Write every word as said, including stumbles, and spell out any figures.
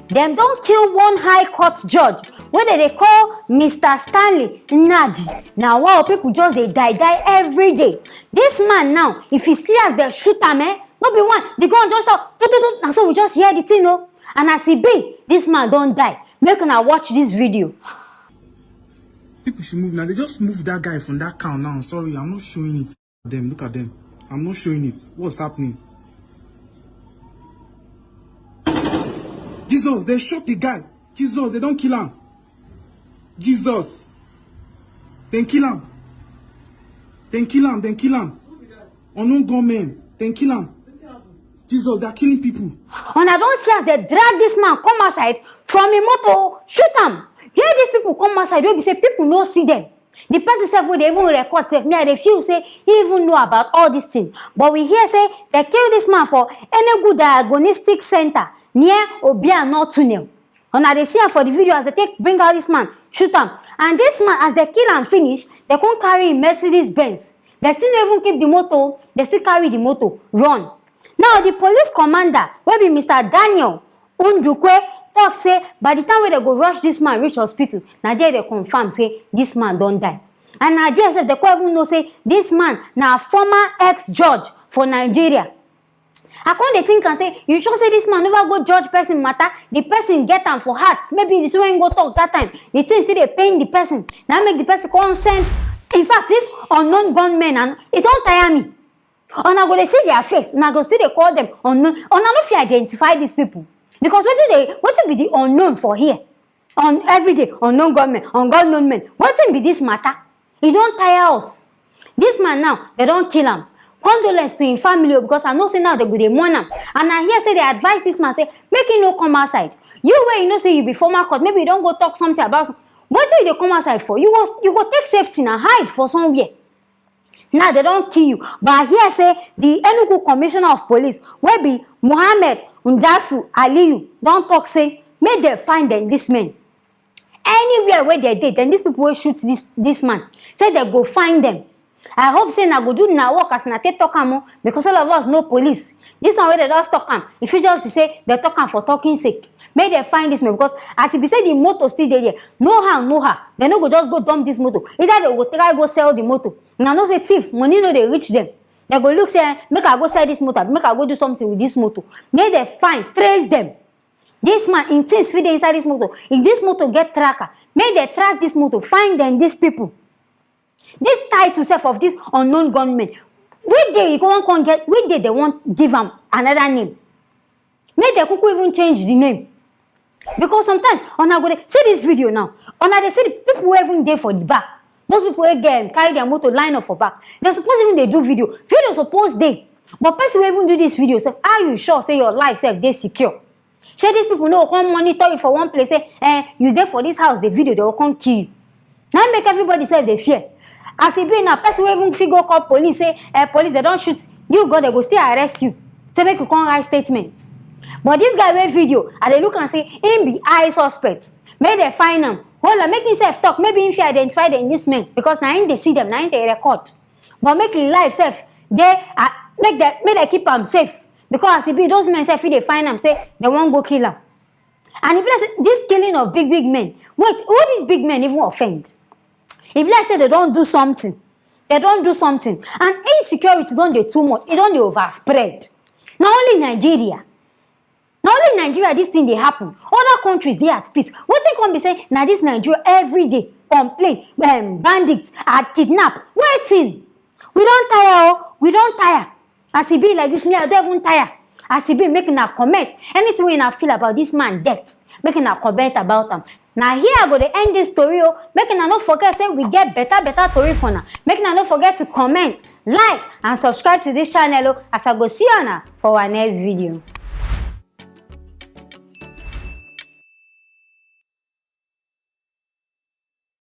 Dem don kill one high court judge wey dem dey call Mister Stanley Nnaji. Na wow, people just dey die die every day. This man now, if you see as dem shoot am, eh, no be one, the gun just shout, tu, tu, tu, na so we just hear the thing o. And as e be, this man don die. Make una watch this video. People should move now. They just moved that guy from that car now. Sorry, I'm not showing it. Them, look at them. I'm not showing it. What's happening? Jesus, they shot the guy. Jesus, they don't kill him. Jesus. Then kill him. Then kill him. Then kill him. Unknown gunmen. Then kill him. Jesus, they are killing people. Una don see as dem drag this man come outside from im motor, shoot am. Here these people come outside wey be say people no see dem. The person sef wey dey even record sef, me I dey feel say he even know about all this thing. But we hear say dem kill this man for Enugu Diagnostic Center near Obiano Tunnel. Una dey see am for the video as dem take bring out this man, shoot am. And this man, as dem kill am finish, dem come carry im Mercedes Benz. Dem still no even keep the motor, dem still carry the motor run. Now, the police commander, wey be Mister Daniel Ndukwe, talk say by the time wey dem go rush this man reach hospital, na there dem confirm say this man don die. And na there sef dem come even know say this man na former ex-judge for Nigeria. I come dey think am say, you sure say this man never go judge person matter? The person get am for heart. Maybe the thing wey he go talk that time, the thing still dey pain the person. Na make the person come send. In fact, this unknown gunmen, and e don tire me. Una go dey see their face, una go still dey call them unknown. Una no fit identify these people because wetin dey, wetin be the unknown for here? On every day, unknown gunmen, unknown men. Wetin be this matter? E don tire us. This man now, dem don kill am. Condolence to im family o, because I know say now dem go dey mourn am. And I hear say dem advise this man say make he no come outside. You wey you know say you be former court, maybe you don go talk something about some-, wetin you dey come outside for? You go, you go take safety na hide for somewhere. Now dem don kill you. But I hear say the Enugu Commissioner of Police, wey be Mohammed Ndasu Aliyu, don talk say make dem find dem, this men. Anywhere wey dem dey, then these people wey shoot this, this man, say dem go find them. I hope say una go do una work as una take talk am o, because all of us know police. This one wey dem just talk am, e fit just be say dem talk am for talking sake. Make dem find this man, because as e be say the motor still dey there, no how, no how, dem no go just go dump this motor. Either dem go try go sell the motor. Una know say thief, money no dey reach them. Dem go look say, "Eh, make I go sell this motor, make I go do something with this motor." Make dem find, trace them. This man, im things fit dey inside this motor. If this motor get tracker, make dem track this motor, find them, these people. This title sef of this unknown gunmen, which day you wan come get, which day dem wan give am another name? Make dem kuku even change the name. Because sometimes una go dey see this video now, una dey see the people wey even dey for the back. Those people wey get, carry their motor line up for back, dem suppose even dey do video. Video suppose dey. But person wey even do this video sef, how you sure say your life sef dey secure? Shey these people no go come monitor you for one place, say, "Eh, you dey for this house, the video, dem go come kill you." Na im make everybody sef dey fear. As e be now, person wey even fit go call police say, "Eh, police, dem don shoot you," God, dem go still arrest you. Say make you come write statement. But this guy wey video, I dey look am say im be high suspect. Make dem find am. Hold on, make himself talk. Maybe im fit identify dem, this men, because na im dey see dem, na im dey record. But make im life sef dey, ah, make dem, make dem keep am safe. Because as e be, those men sef fit dey find am say dem wan go kill am. And e be like say this killing of big big men, wait, who this big men even offend? E be like say dem don do something. Dem don do something. And insecurity don dey too much. E don dey overspread. Na only Nigeria. Na only Nigeria this thing dey happen. Other countries dey at peace. Wetin come be say na this Nigeria every day complain, um, bandits, and kidnap? Wetin? We don tire o, we don tire. As e be like this, me, I don even tire. As e be, make una comment. Anything wey una feel about this man death, make una comment about am. Na here I go dey end this story o. Make una no forget say we get better better tori for una. Make una no forget to comment, like, and subscribe to this channel o. As I go see una for our next video.